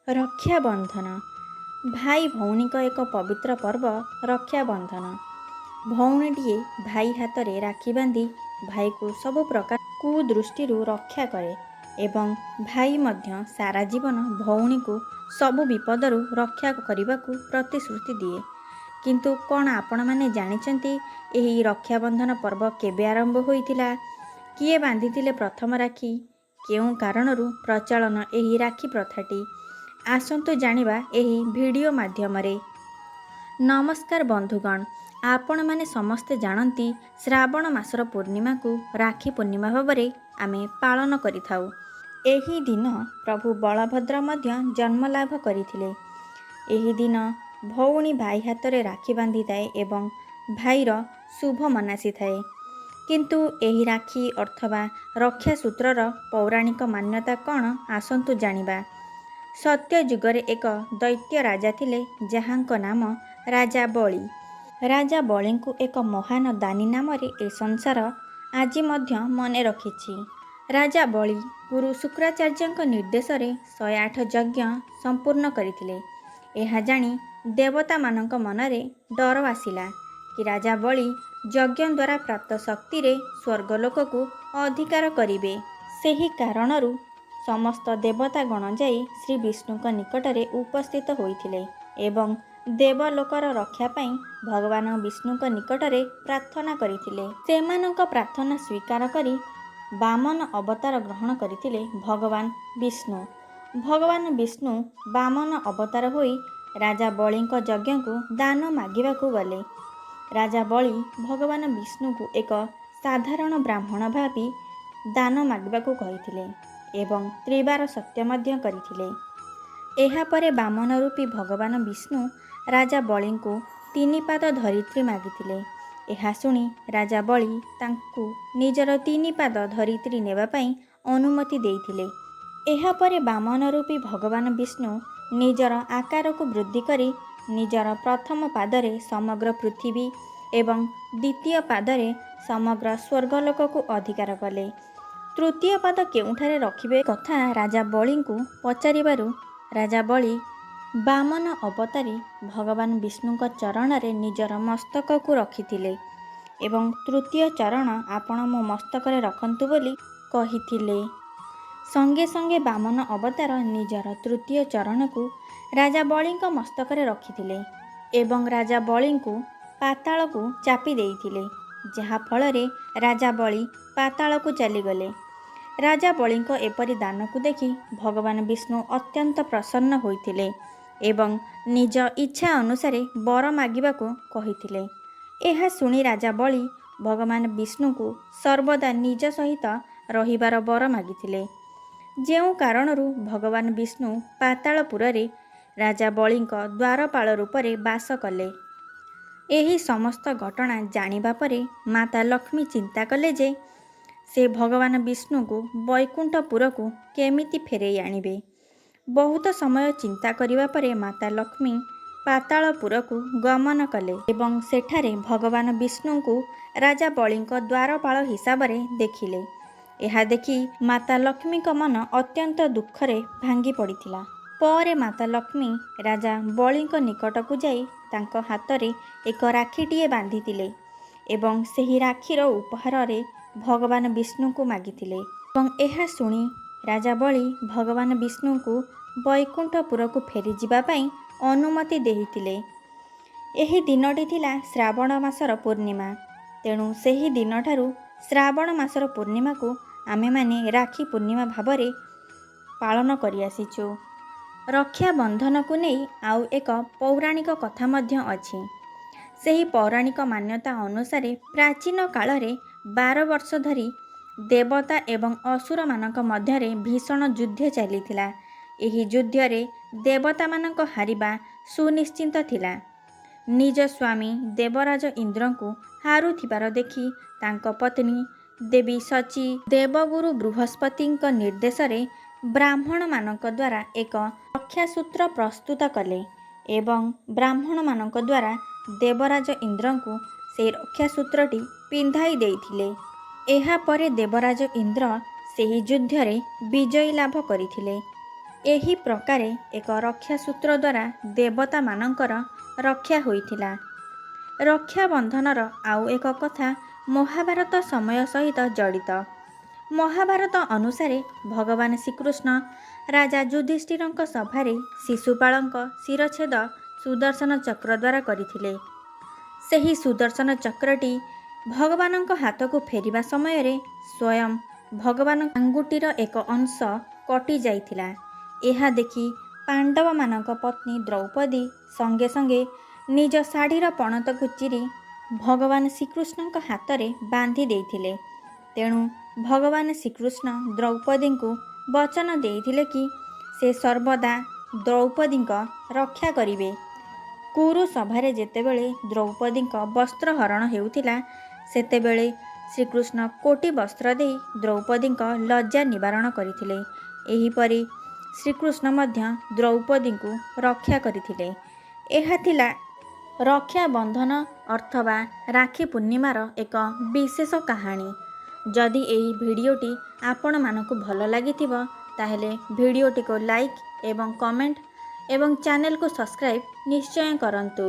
ରକ୍ଷାବନ୍ଧନ ଭାଇ ଭଉଣୀଙ୍କ ଏକ ପବିତ୍ର ପର୍ବ। ରକ୍ଷାବନ୍ଧନ, ଭଉଣୀଟିଏ ଭାଇ ହାତରେ ରାକ୍ଷୀ ବାନ୍ଧି ଭାଇକୁ ସବୁ ପ୍ରକାର କୁଦୃଷ୍ଟିରୁ ରକ୍ଷା କରେ ଏବଂ ଭାଇ ମଧ୍ୟ ସାରା ଜୀବନ ଭଉଣୀକୁ ସବୁ ବିପଦରୁ ରକ୍ଷା କରିବାକୁ ପ୍ରତିଶ୍ରୁତି ଦିଏ। କିନ୍ତୁ କ'ଣ ଆପଣମାନେ ଜାଣିଛନ୍ତି, ଏହି ରକ୍ଷାବନ୍ଧନ ପର୍ବ କେବେ ଆରମ୍ଭ ହୋଇଥିଲା? କିଏ ବାନ୍ଧିଥିଲେ ପ୍ରଥମ ରାକ୍ଷୀ? କେଉଁ କାରଣରୁ ପ୍ରଚଳନ ଏହି ରାକ୍ଷୀ ପ୍ରଥାଟି? ଆସନ୍ତୁ ଜାଣିବା ଏହି ଭିଡ଼ିଓ ମାଧ୍ୟମରେ। ନମସ୍କାର ବନ୍ଧୁଗଣ, ଆପଣମାନେ ସମସ୍ତେ ଜାଣନ୍ତି, ଶ୍ରାବଣ ମାସର ପୂର୍ଣ୍ଣିମାକୁ ରାକ୍ଷୀ ପୂର୍ଣ୍ଣିମା ଭାବରେ ଆମେ ପାଳନ କରିଥାଉ। ଏହି ଦିନ ପ୍ରଭୁ ବଳଭଦ୍ର ମଧ୍ୟ ଜନ୍ମଲାଭ କରିଥିଲେ। ଏହି ଦିନ ଭଉଣୀ ଭାଇ ହାତରେ ରାକ୍ଷୀ ବାନ୍ଧିଥାଏ ଏବଂ ଭାଇର ଶୁଭ ମନାସିଥାଏ। କିନ୍ତୁ ଏହି ରାକ୍ଷୀ ଅଥବା ରକ୍ଷାସୂତ୍ରର ପୌରାଣିକ ମାନ୍ୟତା କ'ଣ, ଆସନ୍ତୁ ଜାଣିବା। ସତ୍ୟ ଯୁଗରେ ଏକ ଦୈତ୍ୟ ରାଜା ଥିଲେ, ଯାହାଙ୍କ ନାମ ରାଜା ବଳି। ରାଜା ବଳିଙ୍କୁ ଏକ ମହାନ ଦାନୀ ନାମରେ ଏ ସଂସାର ଆଜି ମଧ୍ୟ ମନେ ରଖିଛି। ରାଜା ବଳି ଗୁରୁ ଶୁକ୍ରାଚାର୍ଯ୍ୟଙ୍କ ନିର୍ଦ୍ଦେଶରେ 108 ଯଜ୍ଞ ସମ୍ପୂର୍ଣ୍ଣ କରିଥିଲେ। ଏହା ଜାଣି ଦେବତାମାନଙ୍କ ମନରେ ଡର ଆସିଲା କି ରାଜା ବଳି ଯଜ୍ଞ ଦ୍ୱାରା ପ୍ରାପ୍ତ ଶକ୍ତିରେ ସ୍ୱର୍ଗଲୋକକୁ ଅଧିକାର କରିବେ। ସେହି କାରଣରୁ ସମସ୍ତ ଦେବତାଗଣ ଯାଇ ଶ୍ରୀ ବିଷ୍ଣୁଙ୍କ ନିକଟରେ ଉପସ୍ଥିତ ହୋଇଥିଲେ ଏବଂ ଦେବଲୋକର ରକ୍ଷା ପାଇଁ ଭଗବାନ ବିଷ୍ଣୁଙ୍କ ନିକଟରେ ପ୍ରାର୍ଥନା କରିଥିଲେ। ସେମାନଙ୍କ ପ୍ରାର୍ଥନା ସ୍ୱୀକାର କରି ବାମନ ଅବତାର ଗ୍ରହଣ କରିଥିଲେ ଭଗବାନ ବିଷ୍ଣୁ। ଭଗବାନ ବିଷ୍ଣୁ ବାମନ ଅବତାର ହୋଇ ରାଜା ବଳିଙ୍କ ଯଜ୍ଞକୁ ଦାନ ମାଗିବାକୁ ଗଲେ। ରାଜା ବଳି ଭଗବାନ ବିଷ୍ଣୁଙ୍କୁ ଏକ ସାଧାରଣ ବ୍ରାହ୍ମଣ ଭାବି ଦାନ ମାଗିବାକୁ କହିଥିଲେ ଏବଂ ତ୍ରିବାର ସତ୍ୟ ମଧ୍ୟ କରିଥିଲେ। ଏହାପରେ ବାମନ ରୂପୀ ଭଗବାନ ବିଷ୍ଣୁ ରାଜା ବଳିଙ୍କୁ ତିନି ପାଦ ଧରିତ୍ରୀ ମାଗିଥିଲେ। ଏହା ଶୁଣି ରାଜା ବଳି ତାଙ୍କୁ ନିଜର ତିନି ପାଦ ଧରିତ୍ରୀ ନେବା ପାଇଁ ଅନୁମତି ଦେଇଥିଲେ। ଏହାପରେ ବାମନ ରୂପୀ ଭଗବାନ ବିଷ୍ଣୁ ନିଜର ଆକାରକୁ ବୃଦ୍ଧି କରି ନିଜର ପ୍ରଥମ ପାଦରେ ସମଗ୍ର ପୃଥିବୀ ଏବଂ ଦ୍ୱିତୀୟ ପାଦରେ ସମଗ୍ର ସ୍ୱର୍ଗଲୋକକୁ ଅଧିକାର କଲେ। ତୃତୀୟ ପାଦ କେଉଁଠାରେ ରଖିବେ କଥା ରାଜା ବଳିଙ୍କୁ ପଚାରିବାରୁ ରାଜା ବଳି ବାମନ ଅବତାରୀ ଭଗବାନ ବିଷ୍ଣୁଙ୍କ ଚରଣରେ ନିଜର ମସ୍ତକକୁ ରଖିଥିଲେ ଏବଂ ତୃତୀୟ ଚରଣ ଆପଣ ମୋ ମସ୍ତକରେ ରଖନ୍ତୁ ବୋଲି କହିଥିଲେ। ସଙ୍ଗେ ସଙ୍ଗେ ବାମନ ଅବତାର ନିଜର ତୃତୀୟ ଚରଣକୁ ରାଜା ବଳିଙ୍କ ମସ୍ତକରେ ରଖିଥିଲେ ଏବଂ ରାଜା ବଳିଙ୍କୁ ପାତାଳକୁ ଚାପି ଦେଇଥିଲେ, ଯାହାଫଳରେ ରାଜା ବଳି ପାତାଳକୁ ଚାଲିଗଲେ। ରାଜା ବଳିଙ୍କ ଏପରି ଦାନକୁ ଦେଖି ଭଗବାନ ବିଷ୍ଣୁ ଅତ୍ୟନ୍ତ ପ୍ରସନ୍ନ ହୋଇଥିଲେ ଏବଂ ନିଜ ଇଚ୍ଛା ଅନୁସାରେ ବର ମାଗିବାକୁ କହିଥିଲେ। ଏହା ଶୁଣି ରାଜା ବଳି ଭଗବାନ ବିଷ୍ଣୁଙ୍କୁ ସର୍ବଦା ନିଜ ସହିତ ରହିବାର ବର ମାଗିଥିଲେ, ଯେଉଁ କାରଣରୁ ଭଗବାନ ବିଷ୍ଣୁ ପାତାଳପୁରରେ ରାଜା ବଳିଙ୍କ ଦ୍ୱାରପାଳ ରୂପରେ ବାସ କଲେ। ଏହି ସମସ୍ତ ଘଟଣା ଜାଣିବା ପରେ ମାତା ଲକ୍ଷ୍ମୀ ଚିନ୍ତା କଲେ ଯେ ସେ ଭଗବାନ ବିଷ୍ଣୁଙ୍କୁ ବୈକୁଣ୍ଠପୁରକୁ କେମିତି ଫେରାଇ ଆଣିବେ। ବହୁତ ସମୟ ଚିନ୍ତା କରିବା ପରେ ମାତା ଲକ୍ଷ୍ମୀ ପାତାଳପୁରକୁ ଗମନ କଲେ ଏବଂ ସେଠାରେ ଭଗବାନ ବିଷ୍ଣୁଙ୍କୁ ରାଜା ବଳିଙ୍କ ଦ୍ୱାରପାଳ ହିସାବରେ ଦେଖିଲେ। ଏହା ଦେଖି ମାତା ଲକ୍ଷ୍ମୀଙ୍କ ମନ ଅତ୍ୟନ୍ତ ଦୁଃଖରେ ଭାଙ୍ଗି ପଡ଼ିଥିଲା। ପରେ ମାତା ଲକ୍ଷ୍ମୀ ରାଜା ବଳିଙ୍କ ନିକଟକୁ ଯାଇ ତାଙ୍କ ହାତରେ ଏକ ରାକ୍ଷୀଟିଏ ବାନ୍ଧିଥିଲେ ଏବଂ ସେହି ରାକ୍ଷୀର ଉପହାରରେ ଭଗବାନ ବିଷ୍ଣୁଙ୍କୁ ମାଗିଥିଲେ ଏବଂ ଏହା ଶୁଣି ରାଜା ବଳି ଭଗବାନ ବିଷ୍ଣୁଙ୍କୁ ବୈକୁଣ୍ଠପୁରକୁ ଫେରିଯିବା ପାଇଁ ଅନୁମତି ଦେଇଥିଲେ। ଏହି ଦିନଟି ଥିଲା ଶ୍ରାବଣ ମାସର ପୂର୍ଣ୍ଣିମା। ତେଣୁ ସେହି ଦିନଠାରୁ ଶ୍ରାବଣ ମାସର ପୂର୍ଣ୍ଣିମାକୁ ଆମେମାନେ ରାକ୍ଷୀ ପୂର୍ଣ୍ଣିମା ଭାବରେ ପାଳନ କରିଆସିଛୁ। ରକ୍ଷାବନ୍ଧନକୁ ନେଇ ଆଉ ଏକ ପୌରାଣିକ କଥା ମଧ୍ୟ ଅଛି। ସେହି ପୌରାଣିକ ମାନ୍ୟତା ଅନୁସାରେ ପ୍ରାଚୀନ କାଳରେ 12 ବର୍ଷ ଧରି ଦେବତା ଏବଂ ଅସୁରମାନଙ୍କ ମଧ୍ୟରେ ଭୀଷଣ ଯୁଦ୍ଧ ଚାଲିଥିଲା। ଏହି ଯୁଦ୍ଧରେ ଦେବତାମାନଙ୍କ ହାରିବା ସୁନିଶ୍ଚିତ ଥିଲା। ନିଜ ସ୍ୱାମୀ ଦେବରାଜ ଇନ୍ଦ୍ରଙ୍କୁ ହାରୁଥିବାର ଦେଖି ତାଙ୍କ ପତ୍ନୀ ଦେବୀ ଶଚୀ ଦେବଗୁରୁ ବୃହସ୍ପତିଙ୍କ ନିର୍ଦ୍ଦେଶରେ ବ୍ରାହ୍ମଣମାନଙ୍କ ଦ୍ୱାରା ଏକ ରକ୍ଷାସୂତ୍ର ପ୍ରସ୍ତୁତ କଲେ ଏବଂ ବ୍ରାହ୍ମଣମାନଙ୍କ ଦ୍ୱାରା ଦେବରାଜ ଇନ୍ଦ୍ରଙ୍କୁ ସେହି ରକ୍ଷାସୂତ୍ରଟି ପିନ୍ଧାଇ ଦେଇଥିଲେ। ଏହାପରେ ଦେବରାଜ ଇନ୍ଦ୍ର ସେହି ଯୁଦ୍ଧରେ ବିଜୟୀ ଲାଭ କରିଥିଲେ। ଏହି ପ୍ରକାରେ ଏକ ରକ୍ଷାସୂତ୍ର ଦ୍ୱାରା ଦେବତାମାନଙ୍କର ରକ୍ଷା ହୋଇଥିଲା। ରକ୍ଷାବନ୍ଧନର ଆଉ ଏକ କଥା ମହାଭାରତ ସମୟ ସହିତ ଜଡ଼ିତ। ମହାଭାରତ ଅନୁସାରେ ଭଗବାନ ଶ୍ରୀକୃଷ୍ଣ ରାଜା ଯୁଧିଷ୍ଠିରଙ୍କ ସଭାରେ ଶିଶୁପାଳଙ୍କ ଶିରଚ୍ଛେଦ ସୁଦର୍ଶନ ଚକ୍ର ଦ୍ୱାରା କରିଥିଲେ। ସେହି ସୁଦର୍ଶନ ଚକ୍ରଟି ଭଗବାନଙ୍କ ହାତକୁ ଫେରିବା ସମୟରେ ସ୍ୱୟଂ ଭଗବାନ ଆଙ୍ଗୁଠିର ଏକ ଅଂଶ କଟି ଯାଇଥିଲା। ଏହା ଦେଖି ପାଣ୍ଡବମାନଙ୍କ ପତ୍ନୀ ଦ୍ରୌପଦୀ ସଙ୍ଗେ ସଙ୍ଗେ ନିଜ ଶାଢ଼ୀର ପଣତକୁ ଚିରି ଭଗବାନ ଶ୍ରୀକୃଷ୍ଣଙ୍କ ହାତରେ ବାନ୍ଧି ଦେଇଥିଲେ। ତେଣୁ ଭଗବାନ ଶ୍ରୀକୃଷ୍ଣ ଦ୍ରୌପଦୀଙ୍କୁ ବଚନ ଦେଇଥିଲେ କି ସେ ସର୍ବଦା ଦ୍ରୌପଦୀଙ୍କ ରକ୍ଷା କରିବେ। କୁରୁ ସଭାରେ ଯେତେବେଳେ ଦ୍ରୌପଦୀଙ୍କ ବସ୍ତ୍ରହରଣ ହେଉଥିଲା, ସେତେବେଳେ ଶ୍ରୀକୃଷ୍ଣ କୋଟି ବସ୍ତ୍ର ଦେଇ ଦ୍ରୌପଦୀଙ୍କ ଲଜ୍ଜା ନିବାରଣ କରିଥିଲେ। ଏହିପରି ଶ୍ରୀକୃଷ୍ଣ ମଧ୍ୟ ଦ୍ରୌପଦୀଙ୍କୁ ରକ୍ଷା କରିଥିଲେ। ଏହା ଥିଲା ରକ୍ଷାବନ୍ଧନ ଅଥବା ରାକ୍ଷୀ ପୂର୍ଣ୍ଣିମାର ଏକ ବିଶେଷ କାହାଣୀ। ଯଦି ଏହି ଭିଡ଼ିଓଟି ଆପଣମାନଙ୍କୁ ଭଲ ଲାଗିଥିବ, ତାହେଲେ ଭିଡ଼ିଓଟିକୁ ଲାଇକ୍ ଏବଂ କମେଣ୍ଟ ଏବଂ ଚ୍ୟାନେଲକୁ ସବସ୍କ୍ରାଇବ୍ ନିଶ୍ଚୟ କରନ୍ତୁ।